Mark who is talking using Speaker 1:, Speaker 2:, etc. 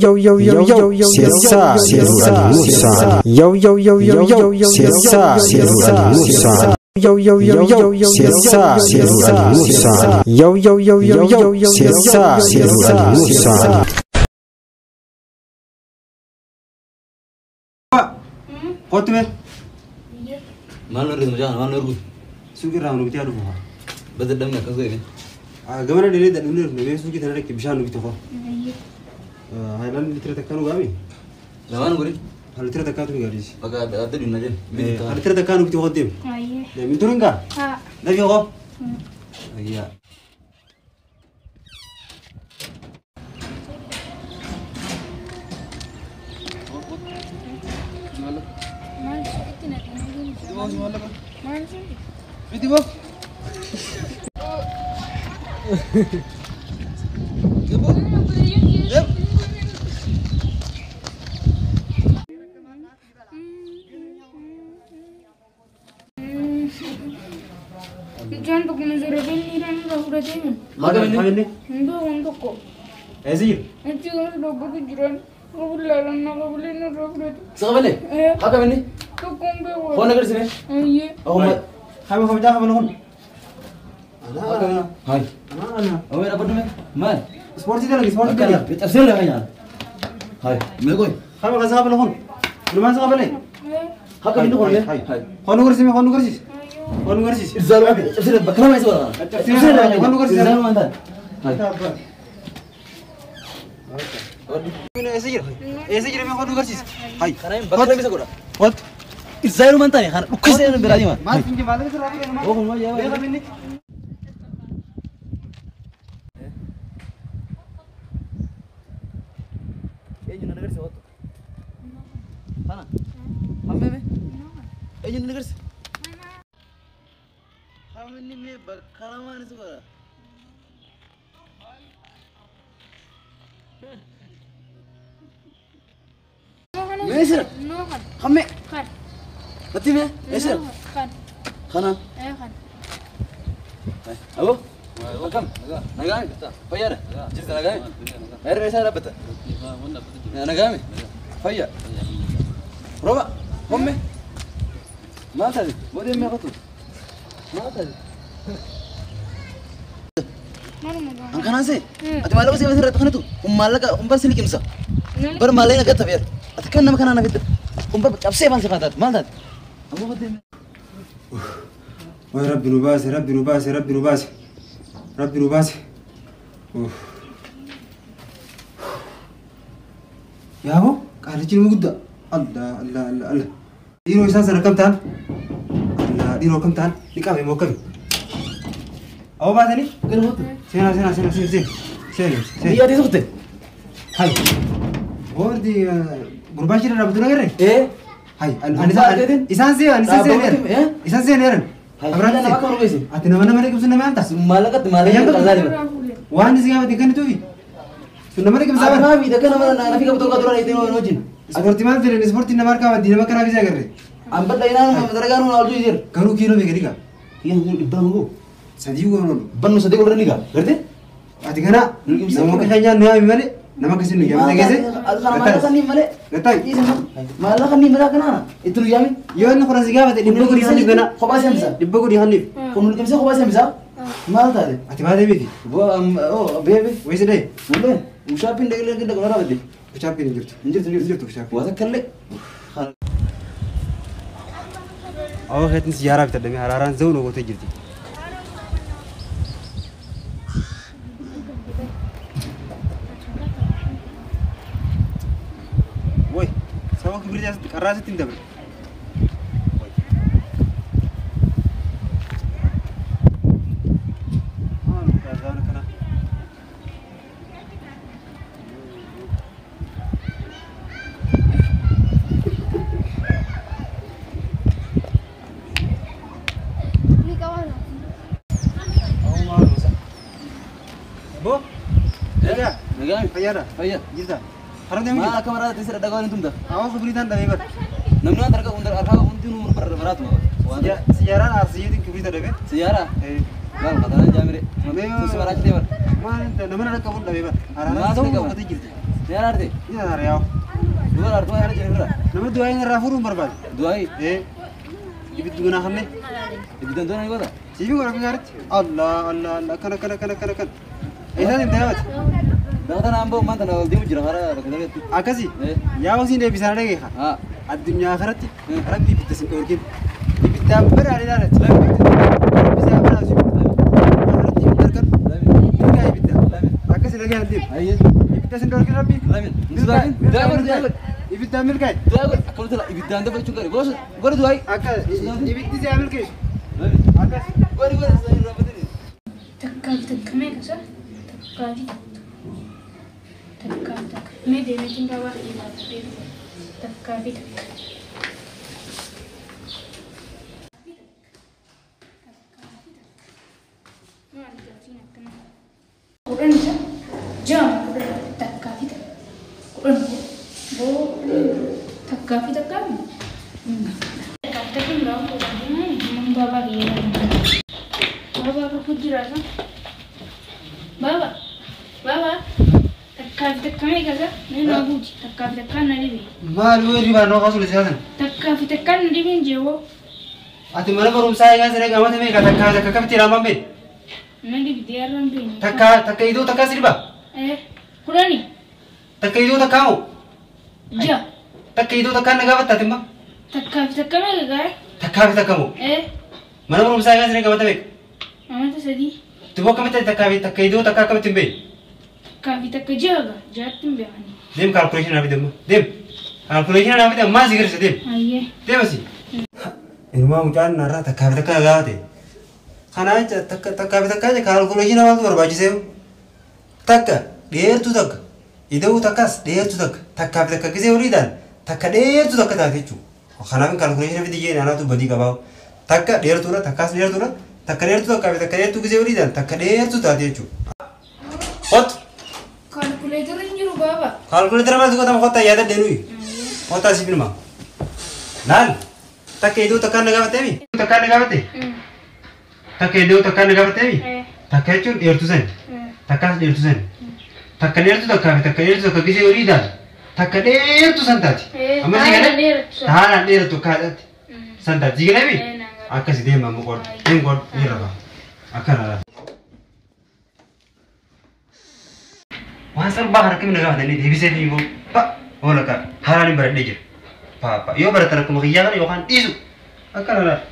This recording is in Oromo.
Speaker 1: Yo yo yo yo yo
Speaker 2: Siyasa Siyasa
Speaker 1: Yo yo yo yo yo yo
Speaker 2: Siyasa Siyasa
Speaker 1: Yo yo yo yo yo
Speaker 2: Siyasa Siyasa
Speaker 1: Yo yo yo yo yo yo
Speaker 2: Siyasa Siyasa
Speaker 3: Kottu mee
Speaker 4: Maal nu ergitu mucaa kana maal nu ergutu?
Speaker 3: Suuqii irraa nu bitee dhufu.
Speaker 4: Badda dhabne akkas godhe.
Speaker 3: Gamana dheeree dadhabne dhufne mee suuqii tana dhaqe bishaan nu bite koo. Haayilaandii litira takkaa nu gaami?
Speaker 4: Lamaan godhin.
Speaker 3: Litira takkaatu nu gaadhiisi.
Speaker 4: Bakka adda adda dhimna jenna.
Speaker 3: Litira takkaa nu bite koo deemi. Deemi turin gaa? Dafii koo. Ayyaa. Biti boo.
Speaker 5: Mucaan tokko na zorobeen dhiiraan irraa fudhatee
Speaker 3: Maal inni?
Speaker 5: Hunduu waan tokko.
Speaker 3: Eessa jiru?
Speaker 5: Achi gamas dhaabbatu jiran qabullaalaan qabuleen irraa fudhate.
Speaker 4: Saqabalee? Haa qabinni?
Speaker 5: Tokkoon beeku.
Speaker 4: Foon agarsiisne?
Speaker 5: Ayyee.
Speaker 4: Ogummaa.
Speaker 3: Kami kami jangan kami Ana
Speaker 4: Hai.
Speaker 3: ana ana.
Speaker 4: Ogummaa dhaabbattu mee? Maal?
Speaker 3: Sporti dalagi sporti dalagi.
Speaker 4: Cabsee lafa nyaata. Hai. Mee qoy.
Speaker 3: Kami kan saqabale kun. Lumaan saqabale.
Speaker 4: Haa qabinni qorle?
Speaker 3: Hai. Koonu garsiis koonu garsiis. Koonu garsiis.
Speaker 4: Irzaalu cabsee bakka lama isa godha.
Speaker 3: Cabsee lafa koonu garsiis.
Speaker 4: Irzaalu waan taane. Hai.
Speaker 3: Eessa jira? Eessa jira mee koonu garsiis. Hai.
Speaker 4: Kana bakka lama isa godha.
Speaker 3: What?
Speaker 4: Irzaalu waan taane kana dhukkisee biraa deema.
Speaker 3: Maal finji maal sirraa fudhate maal?
Speaker 4: Ogummaa yaa.
Speaker 3: Mee qabinni?
Speaker 4: Eenyu na agarsiisa wattu? Kana. Hammeme? Eenyu na agarsiisa? Hamminni mee bakka lamaan isa godha. Mee sira? Hamme? Natti mee? Mee sira? Kana. Abo? Akkam? Nagaami? Fayyaadha? Jirta nagaami? Herree isaa dhaabbata? Nagaami? Fayya? Rooba? Homme? Maal taate? Boodee mee qottu? Maal taate? An kanaan see? Ati maallaqa see asirratti kanatu kun maallaqa kun bar si liqimsa. Bar maallaqa gatta beer. Ati kan nama kanaa na fidda. Kun bar cabsee maal si taate? Maal taate? Ammoo qottee mee?
Speaker 3: Way rabbi nu baase rabbi nu baase rabbi nu baase rabbi nu baase. Yaaboo qaalichi nama guddaa. Allah Allah Allah Allah. Dhiiroo isaan sana kam ta'an? Allah dhiiroo kam ta'an? Ni qabe moo kami? Awwa baatanii?
Speaker 4: Gara kottu.
Speaker 3: Seenaa seenaa seenaa seenaa seenaa seenaa seenaa.
Speaker 4: Biyya ati turte?
Speaker 3: Hai. Boordi gurbaa ishee dhaabbatu nagarree?
Speaker 4: Ee.
Speaker 3: Hai ani isaan seenaa ani isaan seenaa isaan seenaa.
Speaker 4: Hai. Nama akka barbaachise.
Speaker 3: Ati nama nama liqimsu nama amta?
Speaker 4: Maallaqatti maallaqa qal'aa deema.
Speaker 3: Waan isin gaafate kan tuufi. Sun nama liqimsaa bara.
Speaker 4: Abbaa fi dakka nama nafi qabdu tokko duraan ittiin wajjin.
Speaker 3: Ispoortii maal jedhan ispoortiin nama harkaa badii nama kanaa bisa agarre.
Speaker 4: Ambadha inaan dalagaa nuun olchu jira.
Speaker 3: Garuu kiiloo meeqa dhiqa?
Speaker 4: Kiiloo kun dhibbaa mangoo.
Speaker 3: Sadii goon oolu.
Speaker 4: Bannu sadii olra ni gaa. Gartee?
Speaker 3: Ati kana nama akka nyaannu yaami malee nama akkasii nu yaami dhageesse.
Speaker 4: Kana maallaqa niin malee.
Speaker 3: Gattaay.
Speaker 4: Maallaqa niin malee akkana itti nu yaami.
Speaker 3: Yoo inni kudha si gaafate dhibba godii hanniif gana.
Speaker 4: Kophaa si hambisa.
Speaker 3: Dhibba godii hanniif.
Speaker 4: Kun nu liqimsee kophaa si hambisa. Maal taate?
Speaker 3: Ati baatee miti.
Speaker 4: Beebe.
Speaker 3: Wayisi dhaye.
Speaker 4: Mullee. Ushaappiin dhaqee dhaqee dhaqee dhaqee dhaqee.
Speaker 3: Ushaappiin hin jirtu.
Speaker 4: Hin jirtu
Speaker 3: hin jirtu ushaappiin.
Speaker 4: Waa takka illee.
Speaker 3: Awwa keetiin siyaaraa bitadhame haraaraan zawun gootee jirti. Woy saba kibiriyaa sitti qarraa sitti hin dabre. Maal gaazaan kana? Bo? Nagaa?
Speaker 4: Nagaami.
Speaker 3: Fayyaadha?
Speaker 4: Fayyaa.
Speaker 3: Jirta? Hara deemu
Speaker 4: Maal
Speaker 3: jirta?
Speaker 4: akka maraatti sirra dhagaa waliin tumta?
Speaker 3: Awwa kibiriitaan dhabee bara.
Speaker 4: Namni waan harka hunda harkaa hundinuu maraatu.
Speaker 3: Siyaaraan aarsiyeetiin kibiriita dhabee.
Speaker 4: Siyaara? Maal qatanaan jaamire? Tusi maraachitee bara.
Speaker 3: Maal nama na qabuun dhabee bara.
Speaker 4: Maal
Speaker 3: Haraaraan
Speaker 4: si
Speaker 3: zawun
Speaker 4: qaban?
Speaker 3: gootee jirti.
Speaker 4: Ni araarte?
Speaker 3: Ni araare yaa.
Speaker 4: Dubara araartu maal jedhu irra?
Speaker 3: Nama du'aa inni irraa fuudhuun barbaade.
Speaker 4: Du'aayi?
Speaker 3: Ibiddu ganaa kanneen.
Speaker 4: Ibiddan doonaa ni goota?
Speaker 3: Siifin godha akka gaariitti. Allah Allah Allah akkana akkana akkana akkana akkana. Eessaan hin daawwati?
Speaker 4: Daawwata naan ba'u maanta ol deemu jira karaa bakka dalageetti.
Speaker 3: Akkasi? Yaa wasiin deebisaa dhageeka. Addunyaa kanatti rabbi ibidda sin dhoorgin. Ibiddaan bara ilaalatti. Rabbi si haa badhaasu ibidda. Kanatti ibidda argatu. Milkaa ibidda. Akkasi dhagaa hin deemu. Ibidda sin dhoorgin rabbi. Ibiddaan milkaa'e.
Speaker 4: Akkamtu ibiddaan dafa jechuun gari. Gosa gori du'aayi.
Speaker 3: Akka ibiddi si haa milkeessu. Akkas.
Speaker 4: Gori gori
Speaker 5: Takkaa fi takka meeqa isa? Takkaa fi takka. Takkaa fi takka. Mee deemeetiin baabaa fi deemaa takkaa fi takka. Kudhan isa? Ja'a kudhan takkaa fi takka. Kudhan boo takkaa fi takka. Takkaa fi takka biraa kudhan baabaa fi deemaa. Baba aku jira kan? Baba, baba, takka takka meeqa isa? Mee naa guuti. Takka takka na dhibe.
Speaker 3: Maal yoo hirribaa noo kaasuun siyaasan?
Speaker 5: Takka takka na dhibeen jeewoo.
Speaker 3: Ati mana barumsaa eegaa siree qaamata meeqa takka takka kamitti ilaamaan beektu?
Speaker 5: Na dhibdee har'aan beekne.
Speaker 3: Takka takka idoo takka si dhiba?
Speaker 5: Kudhani.
Speaker 3: Takka idoo takka moo?
Speaker 5: Ja'a.
Speaker 3: Takka idoo takka na gaafatta ati immoo?
Speaker 5: Takka takka meeqa gaa?
Speaker 3: Takka takka moo? Mana barumsaa eegaa siree qaamata meeqa?
Speaker 5: Amata sadii.
Speaker 3: Tuboo akkamitti takka takka idoo takka akkamitti hin beekne?
Speaker 5: Takkaa fi takka ja'a gaa ja'atti hin beekani.
Speaker 3: Deem kaalkuleeshinii naa fide amma. Deem. Kaalkuleeshinii naa fide ammaa si garsiisa deem.
Speaker 5: Ayyee.
Speaker 3: Deem asii. Inumaa mucaan narraa takkaa fi takka gaafate. Kanaa jecha takka takkaa fi takka jecha kaalkuleeshinii maaltu barbaachisee? Takka dheertuu takka ida'uu takkas dheertuu takka takkaa fi takka gisee horiidhaan takka dheertuu takka taate jechuudha. Kanaaf kaalkuleeshinii fide jeen anaatu badii qabaa. Takka dheertuudha takkaas dheertuudha takka dheertuu takkaa fi takka dheertuu gisee horiidhaan takka dheertuu taate jechuudha. Hot.
Speaker 5: Kaalkuleetarri hin jiru baaba.
Speaker 3: Kaalkuleetara maaltu godhama kottaa yaadadhee nuyi. Kottaa siif nima. Laal. Takka idoo takkaan na gaafatteemi? Takkaan na gaafatte? Takka idoo takkaan na gaafatteemi? Takka jechuun dheertuu sani. Takkaas dheertuu sani. Takka dheertuu takkaa fi takka dheertuu takka gisee horiidhaan takka dheertuu san taati. Amma si galee? Haalaan dheeratu akkaataatti. San taati. Si galeemi? Akkasi deema amma qoodhu. Deem qoodhu ni rafa. Akkana laala. Waan salphaa kana akkamiin na gaafatanii deebisee fi immoo pa oola kaa haalaan hin baradhee jira. Papa yoo baratan akkuma kiyyaa kana yookaan dhiisu akkana laala.